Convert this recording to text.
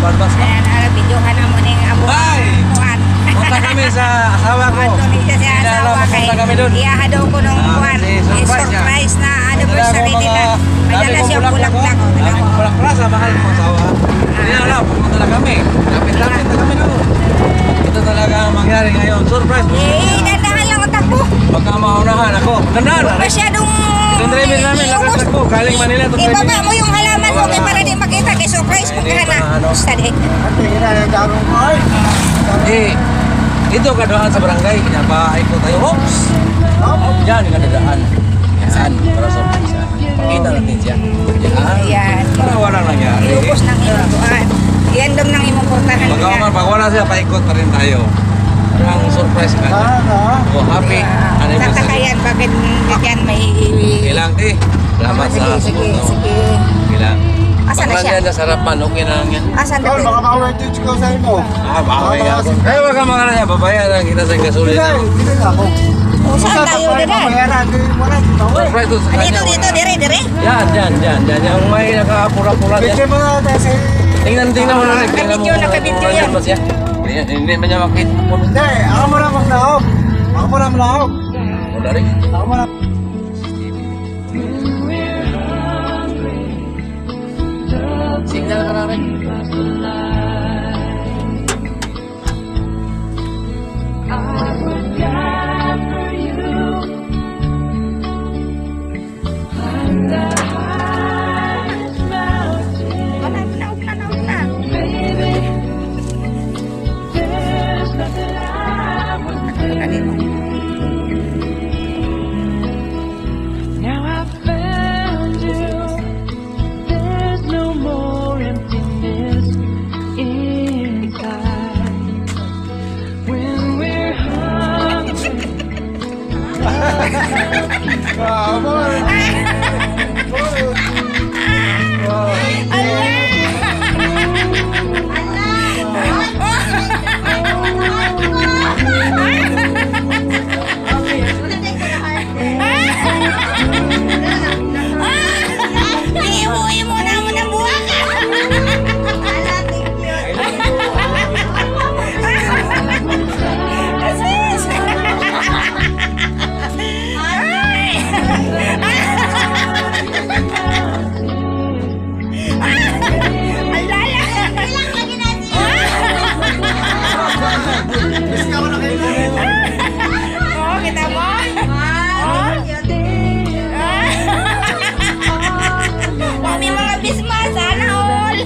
balbas ba? Ayan, ara, videohan na mo ning amo. Bye! Kuan. Punta kami sa asawa ko. Ato ni siya sa Hindi na alam, asawa kay punta kami doon. iyaha daw ko nung Ah, kuan. kasi Eh, surprise siya. surprise na Dala anniversary ko nila. May dami dala kong siyang bulaklak. oh. Oh, Dami tanaw, kong oh. bulaklak sa mahal kong asawa. Hindi na alam, pupunta na kami. Lapit-lapit na kami doon. Ito talaga ang mangyari ngayon. Surprise! Eh, dandahan lang ang takbo. Baka maunahan ako. Dandahan! Masyadong Itong driver namin, lakas takbo. Galing Manila, itong driver. Ibaba mo yung halaman mo kay para di makita kay surprise mo Hindi ka na. pa, ano. Basta di. Eh, dito kaduhan sa barangay, pinapaikot tayo. Oops! Diyan, kadadaan. Yan, para surprise. Pakita natin siya. Yan. Ayan. Para walang nangyari. Iubos ng imong kuan. Iandom ng imong portahan. Pag wala siya, paikot pa rin tayo. Parang surprise ka. Oh, happy anniversary. Tatakayan bakit yan may Kailang, eh. Salamat Sige, sa sige, support mo. sige. Kailang. Asa na Pag siya? lang yan sa harapan, okay na lang yan. Asan na? Tol, baka maka-wedge ko sa imo. Ah, baka may ako. Eh, wag ka mga na babayaran kita sa gasolina. Hindi, hindi na ako. O, saan tayo dira? Bayaran, hindi wala dito. Surprise to sa Ah, kanya. dito, dito, wala. dire, dire. Yan, yan, yan, yan. Yung may nakapura-pura dyan. Bigyan mo na tayo sa. Tingnan, tingnan mo na rin. Tingnan mo. Nakabidyo, nakabidyo kung yan. nandyan ba siya. Hindi, hindi man niya makita. Hindi, ako muna maglaog. Ako muna maglaog. Wala rin. Ako muna. Signal ka na rin. Wala, naog na, naog na. Nakapunta dito. Now I've found you. There's no more emptiness inside. When we're hungry, Iuwi mo na mo ng buwak. Asis! Ay! Ang lala! Oh, kita mo? Oh. Oh, may mga bisma. Sana all.